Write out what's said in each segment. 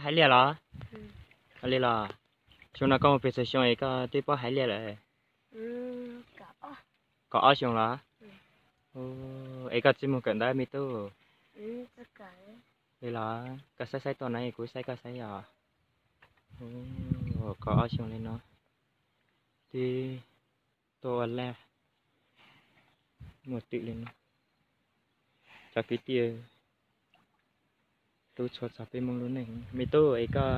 Haiv liaj los? Ua li los? Xyoo no koj mus pes tsawg xyoo es koj twb paub haiv liaj lawm? Kaum ob xyoo los? Es koj tsis mus kawm ntawv me tub? Li los? Koj saib saib tuaj na, kuv saib koj saib yog. Kaum ob xyoo li no twb tuaj ua liaj muaj twm li no. Cov kwv tij hlub tshua txog peb Hmoob lub neej. Me tub, es koj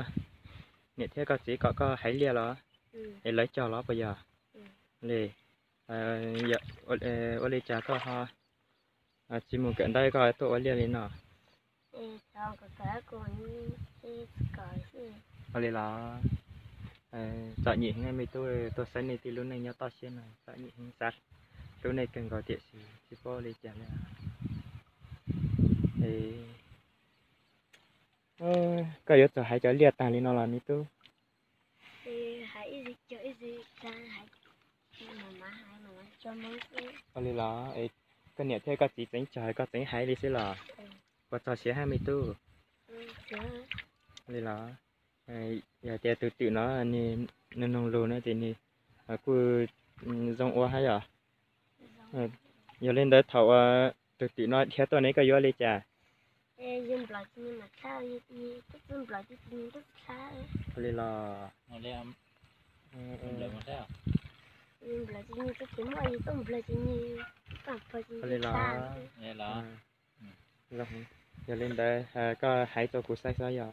niam thiab koj txiv kom koj haiv liaj los? Es lawv cog los puas yog? Li, ua li cas koj ho tsis mus kawm ntawv koj tuaj ua liaj li no? Ua li los? Txom nyem heev me tub, tuaj saib nej tij lub neej nyob toj siab no txom nyem heev, xav hlub nej kawg nkaus tiam sis tsis paub ua li cas li. Koj yuav txog haiv cov liaj tag li no los me tub? Ua li los? Koj niam thiab koj txiv tseem cog koj tseem haiv li xwb los? Puas txog siav hab me tub? Li los? Yog tias tus twm no nws noog lus no ces nws kuj zoo ua hab yom. Yog li ntawd thaum uas tus twm no dhia tuaj ne koj yuav li cas? Li los? Li los? Yog li ntawd koj hais rau kuv saib xwb yog.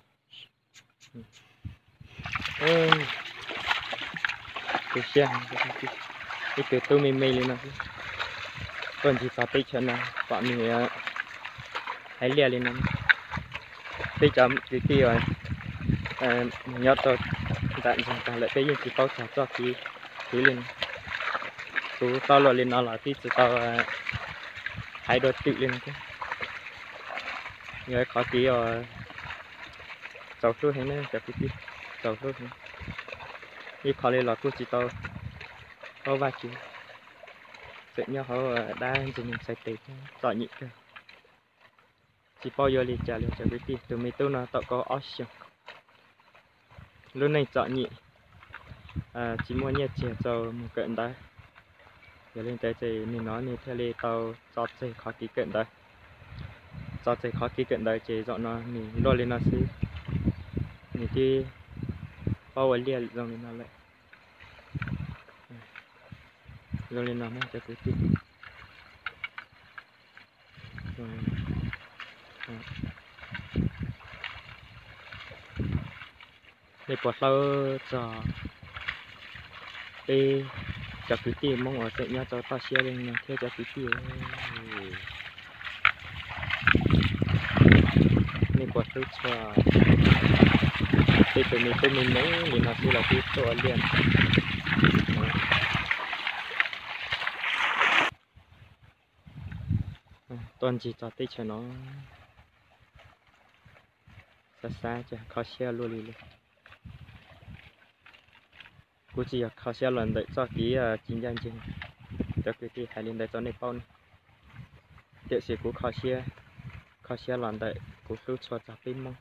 Tu siab, ib tug tub me me li no, tuaj ncig txog teb chaws no pom nws haiv liaj li no. Peb cov kwv tij uas nyob rau nram nroog tag lawm peb yeej tsis paub txog txoj kev khwv li no. Kuv tau luag li no los twb tsis tau hais dua twm li no thiab. Yog qhov kev uas txaus hlub heev na cov kwv tij, txaus hlub heev. Ib qho li los kuj tsis tau paub Vajtswv, tseem nyob hauv dab ntxwg nyoog txhais tes thiab txom nyem kawg. Tsis paub yuav li cas li cov kwv tij, tus me tub no tau kaum ob xyoos, lub neej txom nyem, tsis muaj nyiaj txiag rau mus kawm ntawv. Yog li ntawd ces nim no nws thiaj li tau tso tseg qhov kev kawm ntawv. Tso tseg qhov kev kawm ntawv ces zaum no nws luaj li no xwb, nws twb paub ua liaj zoo li no lawm. Zoo li no na cov kwv tij. Nej puas hlub txog peb cov kwv tij Hmoob uas tseem nyob rau toj siab li no thiab cov kwv tij? Nej puas hlub txog peb tus me tub me me li no xwb los twb tuaj ua liaj. Tuaj ncig txog teb chaws no, xav xav ces kho siab luaj li li. Kuv tsis yog kho siab los ntawm txoj kev tsis ncaj ncees, cov kwv tij hais li ntawd rau nej paub ne. Tiam sis kuv kho siab, kho siab los ntawm kuv hlub txog peb Hmoob,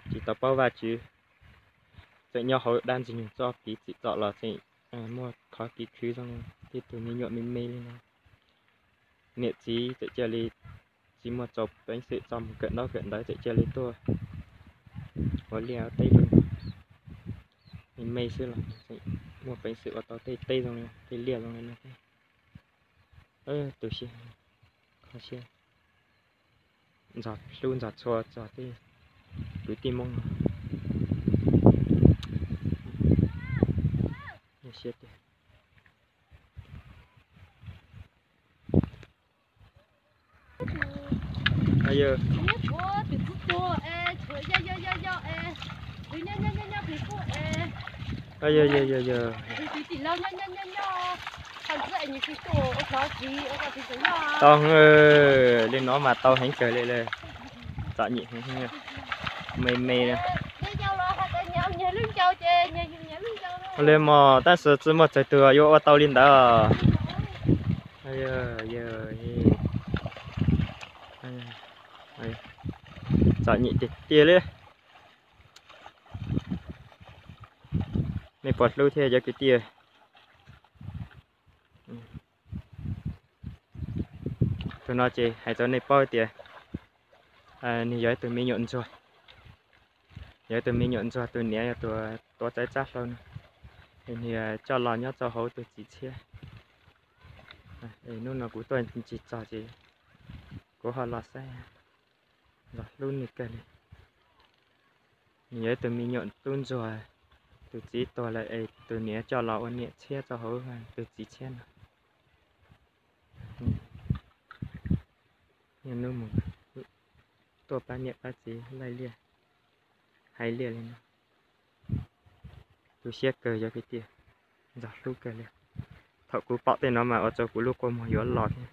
tsis tau paub Vajtswv, tseem nyob hauv dab ntxwg nyoog txoj kev txim txom los tseem muaj qhov kev khwv zoo li no, tej tus me nyuam me me li no. Niam txiv txawm cia li tsis muaj txaus peev xwm tso mus kawm ntaub kawm ntawv, txawm cia li tuaj ua liaj ua teb li no. Me me xwb los tseem muaj peev xwm ua tau tej teb zoo li, tej liaj zoo li no thiab. Tu siab, kho siab, ntxog hlub ntxog txhua txog tej kwv tij Hmoob no. Siab tiag. Tau, li no mas tau heev kawg li, txom nyem heev, me me. Ua li mog, tab sis tsis muaj txawg tus yuav ua tau li ntawd. Txom nyem tiag tiag li. Nej puas hlub thiab cov kwv tij? Tus no ces hais rau nej paub tias nws yog ib tug me nyuam ntsuag. Yog ib tug me nyuam ntsuag, tus niam yog tus tuav txawv txab hlau no, es nws coj los nyob rau hauv tus txiv tshiab. Hnub no kuv tuaj ntsis txog ces kuv ho los saib, los hlub nws kawg li. Nws yog ib tug me nyuam tub ntsuag, tus txiv tuag lawm es tus niam coj los ua niam tshiab rau hauv tus txiv tshiab no. Niaj hnub mus tuaj pab niam pab txiv laij liaj hais liaj li no. Tu siab kawg yog kwv tij, ntxog hlub kawg li. Thaum kuv pom tej no mas ua rau kuv lub kua muag yuav los thiab.